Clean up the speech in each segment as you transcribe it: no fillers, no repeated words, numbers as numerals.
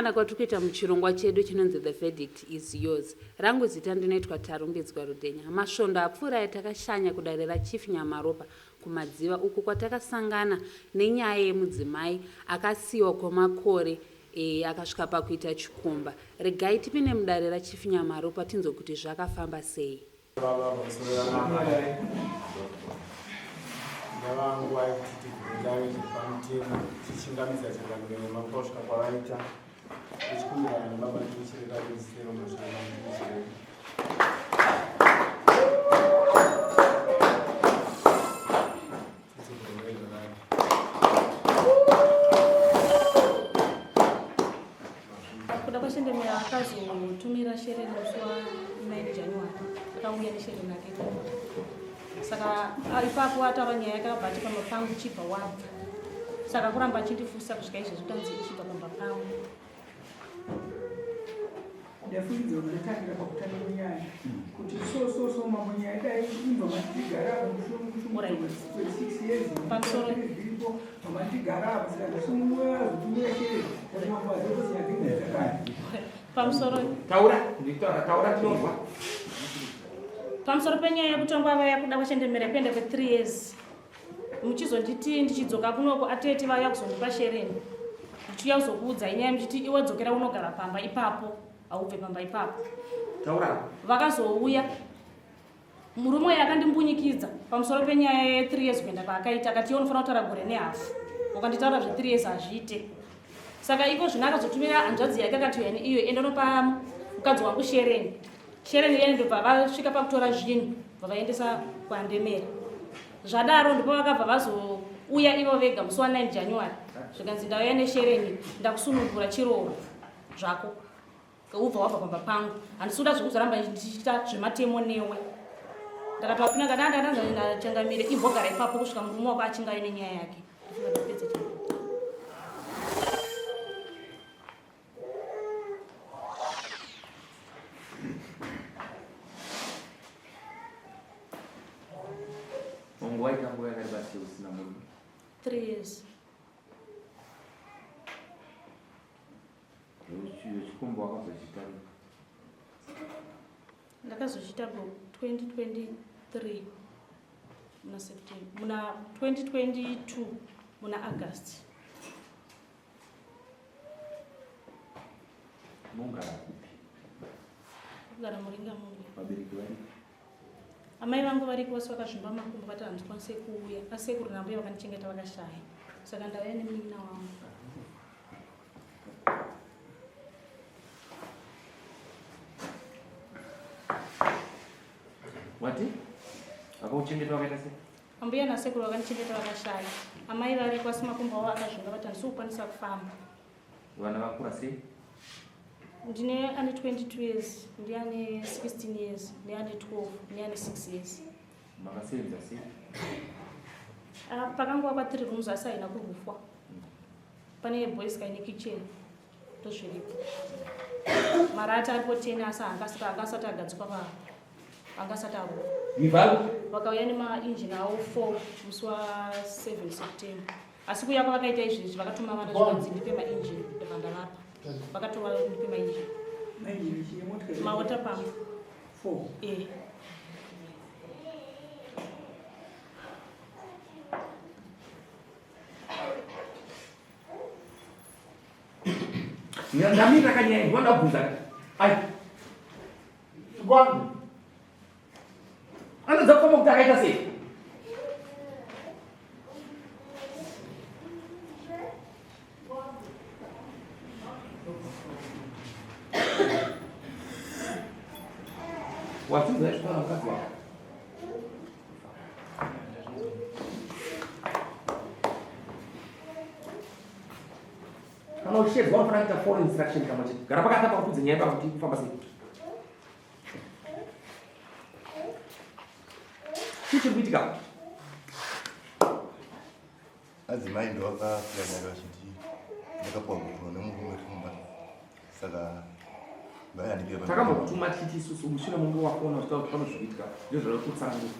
Ndokusangana kwatiri kuita muchirongwa chedu chinonzi The Verdict is Yours. Rangu zita ndinoitwa Tarumbidzwa Rudhenya. Masvondo apfuura aya takashanya kudare raChief Nyamaropa kuMadziva uko kwatakasangana nenyaya yemudzimai akasiiwa kwemakore e, akasvika pakuita chikomba. Regai tipinde mudare raChief Nyamaropa tinzwe kuti zvakafamba sei. Baba pamusoro vanamai ndava nguva yekuti tivhunzave zviri pamutemo tichingamidza changamire nemakosvika kwavaita tichikumbirana nebaba tichirega kuisero masvika tichirega Kuda kwaChendemera akazotumira shereni musi wa 9 January akauya neshereni rake kumba saka ipapo ataura nyaya yake akabva ati pamba pangu chibva wabva saka kuramba achindifusa kusvika izvezvi kutanzi chibva pamba pangu Ndafungidzira kuti ndatangira pakutanga kwenyaya kuti so so so mambo nyaya dai inzwa mandigara apa mushungu years Pamusoro. zviripo mamandigara apa saka ndasunungura zotumira chere kuti mambo azotozinyadzingadzakare pamusoro Taura, ndikutaura, taura tinonzwa. Pamusoro penyaya yekutongwa vaya kuda kwachendemera kuenda kwe3 years muchizonditi ndichidzoka kunoko atete vauya kuzondipa shereni ndichiuya kuzokuudzai nyaya muchiti iwe dzokera unogara pamba ipapo haubve pamba ipapo. Taura. Vakazouya murume uyo akandimbunyikidza pamusoro penyaya ye3 years kuenda kwaakaita akati iwe unofanira kutaura gore nehafu ukanditaura zve3 years hazviite saka iko zvino akazotumira hanzvadzi yake akati uyani iyo enda unopa mukadzi wangu shereni shereni iyani ndobva vasvika pakutora zvinhu bva vaendesa kwandemera zvadaro ndipo vakabva vazouya ivo vega musi wa 9 january zvikanzi ndauya neshereni ndakusunungura chiroora zvako ubva wabva pamba pangu handisi kuda zvekuzoramba ndichiita zvematemo newe ndakati wapinda ndandandandanachangamire imbogara ipapo kusvika murume wako achinge aine nyaya yake ndapedza changamire Mungu waita nguva yakareba sei usina murume? 3 years. Chikomba wakazochiita rini? Ndakazochiita 2023 muna September, muna 2022 muna August. Munogara kupi? Kugara muringa mungu. Vabereki varipi? Amai vangu variko vose vakazvimba makumbo vati handikwanise kuuya. Asekuru nambuya vakandichengeta vakashaya. Saka ndauya nemunin'ina wangu. Wati? Vakakuchengeta vakaita sei? Ambuya nasekuru vakandichengeta vakashaya. Amai variko asi makumbo avo akazvimba vati handisi kukwanisa kufamba. Vana vakura sei? Ndine ane 22 years, ndiye ane 16 years, neane 12, neane 6 years. Makasevenza sei? Ah, pakangova pa 3 rooms asi haina kurufwa. Pane boys kaine kitchen ndozviripo. Marata aripo 10 asi angasati agadzikwa pa angasati arufwa. Mivharo? Vakauya nemainjini avo 4 musi wa 7 September. Asi kuuya kwavakaita izvezvi vakatuma vana zvikanzi ndipe mainjini ndobva ndavapa. Vakatova ndipe mainjini. Mainjini chii motikari? Mawater pump. 4. Eh. Ndamira kanyaya ndinoda kubvunza. Ai. Gwani. Anodza kufamba kuti akaita sei? Watinzwa zvitaura mukadzi wako. Kana uchishedzwa unofanira kuita follow instruction kamwe chete. Gara pakati apa upudze nyaya pakuti kufamba sei. Chii chiri kuitika? Adzimai ndovakafira nyaya vachiti ndakapuwa gupuro nemurume kumba saka vayandipe Takambokutuma tichiti isusu mushure munge wafona uchitaura kuti pane zviri kuitika. Ndizvo zviri kutsanangura.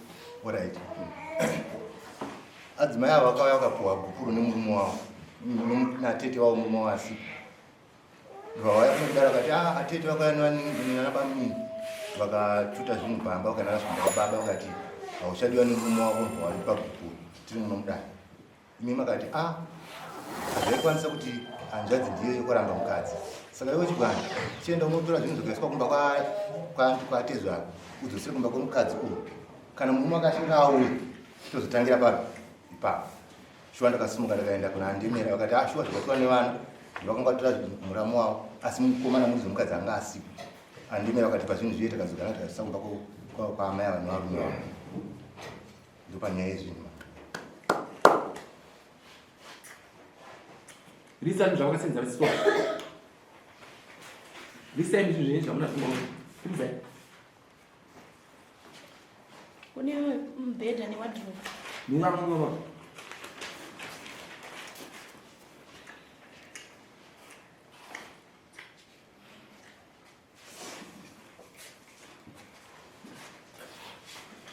Alright. Adzimai ava vakauya vakapuwa gupuro nemurume wavo natete wavo murume wavo asipo. Vauya kunodaro vakati ah atete vakauya nana bamunini vakatuta zvinhu pamba vakaenda nazvo kumba kwababa vakati hauchadiwa nemurume wako waripa gupuro tiri muno mudare. Imi makati ah hazvaikwanisa kuti hanzvadzi ndiyo yokuramba mukadzi saka iwe chibwana chienda unotora zvinhu zvakaiswa kumba kwatezvara udzosere kumba kwemukadzi uyu kana murume akashinga auye tozotangira papi ipapo. Shuwa ndakasimuka ndakaenda kuna Andemera vakati ah shuwa zvakaitwa nevana ndovakanga vatora muramu wavo asi mukomana muridzi wemukadzi anga asipo. Andemera vakati pazvinhu zviye takazogara tikaisa kumba kwaamai ava nevarume vavo. Ndopanyaya yezvinhu. Lisa zvavakasenza vesiwa. Lisa zvinhu zvenyu zvamuna zvimwe. Kumzai. Kune mubhedha newadrobe. Nunga.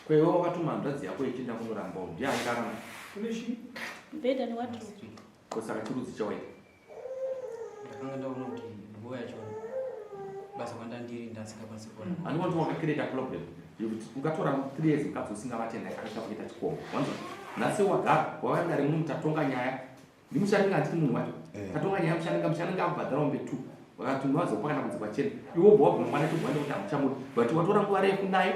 Kwewe wakatuma hanzvadzi yako ichienda kunoramba ndiani akaramba? Kune chii? Mubhedha newadrobe. Ko saka chirudzi chawaita? Ndakanga ndaona kuti nguva yacho basa kwandandiri ndasingakwanisi kuona. Handikuona kuti wakacreata problem yekuti ungatora 3 years mukadzi usingavate naye akasvika kuita chikomba. Wanzwa? Nhasi wagara wauya mudare muno tatonga nyaya. Ndimusharinga handiti munhu wacho. Eh. Tatonga nyaya musharinga musharinga akubhadhara mombe 2. Vakati unowazopa kana kunze kwachena. Iwe wobva wabva mangwana chobva nekuti hamuchamudi. But watora nguva refu naye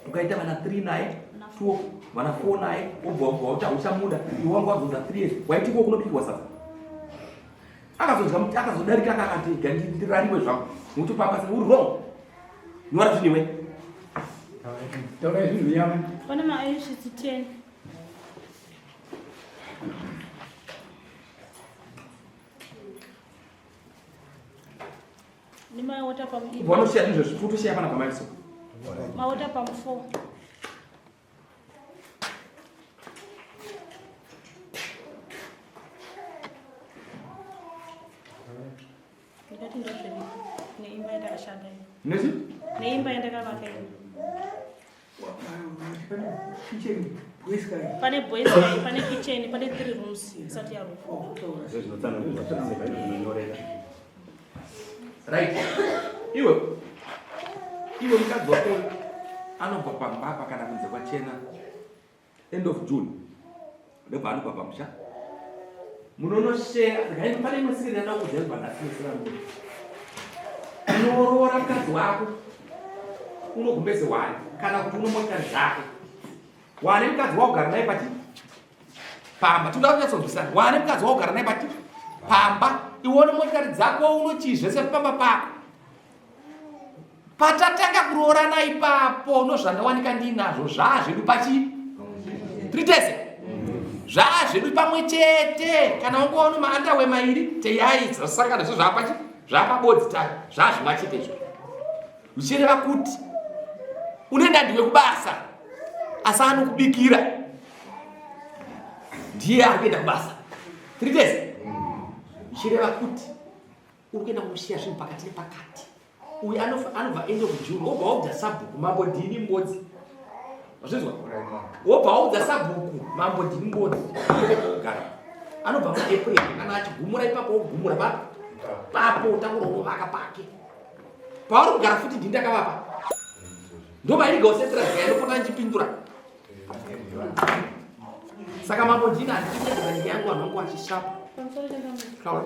ukaita vana 3 naye 2 vana 4 naye wobva wabva wati hauchamuda iwe wanga wabvunza 3 years waiti iko kunobikirwa sadza akazodya muti akazodarika akakati ega ndirariwe zvangu nokuti pamba saka uri wrong nyora zvinhu iwe Taurai zvinhu nyama. Pane maayushitsi 10. Nemawater pump. Vanoshiya izvo zvitoshiya pana pamaiso. Mawater pump 4. Ndikati ndozviripo neimba yandakashanda iyo. Nezi? Neimba yandakavaka iyo. Kitchen, boys guy. Pane boys guy, pane kitchen, pane 3 rooms isati yarukwa. Zvinotsanangurwa Right. Iwe. Iwe mukadzi wako anobva pamba apa kana kunze kwachena. End of June. Ndobva anobva pamusha. Munonoshare, regai pane imwe siri yandada kukuudzai kubva nhasi nesera Unoroora mukadzi wako. Unogumbeze wani kana kuti unomotikari dzako. Wane mukadzi waugara naye pachi pamba. Tinoda kunyatsonzwisana. Wane mukadzi waugara naye pachi pamba. Iwe une motikari dzako unochii zvese pamba pako. Patatanga kuroorana ipapo unozvandawanika ndiinazvo zvaa zvedu pachi tiri tese zvaa zvedu pamwe chete kana wanga waona maandawe mairi teyai dzasangana zvo zvaapachi zvaapabodzi tayo zvaa zvimwa chete izvo zvichireva kuti unoenda ndiwe kubasa asi anokubikira ndiye ari kuenda kubasa tiri tese zvichireva kuti uri kuenda kunoshiya zvinhu pakati nepakati uyu anobva end of June wobva waudza sabhuku mambo ndini mbodzi wazvinzwa wobva waudza sabhuku mambo ndini mbodzi ogara anobva muApril kana achigumura ipapo wogumura pa papo utangorowovaka pake pauri kugara futi ndini ndakavapa ndomailigal settlers yainopota ndichipindura saka mambo ndini handikuregera nyika yangu vanhu vangu vachishapa Pamusoro chandamuri. Taura.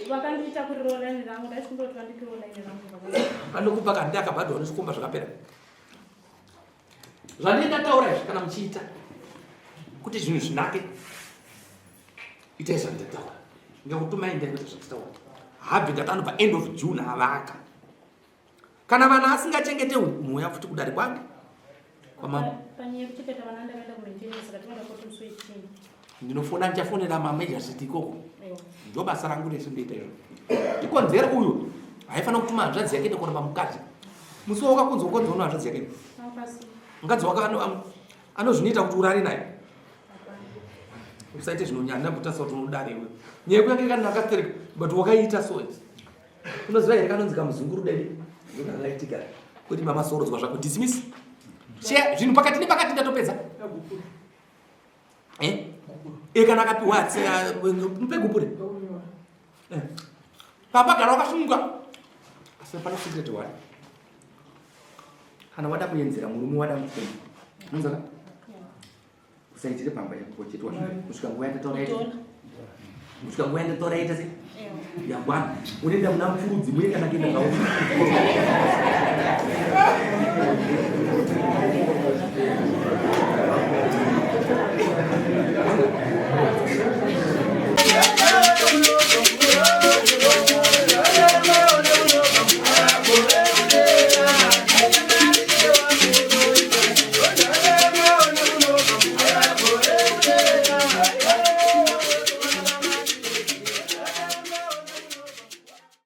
Vakandiita kuriro line rangu, ndaisikumbira kuti vandipiro line rangu. Anokupa kandi akabhadhwa nechikomba zvakapera. Zvandinenge ndataura izvi kana muchiita kuti zvinhu zvinake itai zvandataura ngekutumai ndai kuita zvandataura. Habvi ndati anobva end of June avaka. Kana vana asingachengete unouya futi kudare kwangu kwamambo. Panyaya yekuchengeta vana ndakaenda kumaintenance saka tinoda kuti musi wechii. Ndinofona ndichafonera mamajasiti ikoko. Aiwa. Ndo basa rangu rese ndoita izvo. Tikonzero uyu haifanira kutuma hanzvadzi yake nekuramba mukadzi. Musi wakakunzwa ukonzwa uno hanzvadzi yake. Pasi. Mukadzi wako anozvinoita kuti urare naye. Usaite zvinonyanya kutasa kuti unodare iwe. Nyaya yako yanga yakanaka sterek but wakaita so. Unoziva here kanonzi kamuzunguru dadi? Ndokakaitika. Kuti mama sorodzwa zvako dismiss. Share zvinhu pakati nepakati ndatopedza. Eh? Eh kana akapiwa atse mupe gupure. Eh. Papa gara wakasununguka. Asi pano secret one. Kana wada kuyenzera murume wada mupfumi. Munzaka? Usaitire pamba yako chete wasvika kusvika nguva yandataura yaita. Kusvika nguva yandataura yaita sei? Yangwana. Unoenda muna mupfurudzi muye kana kuenda kauri.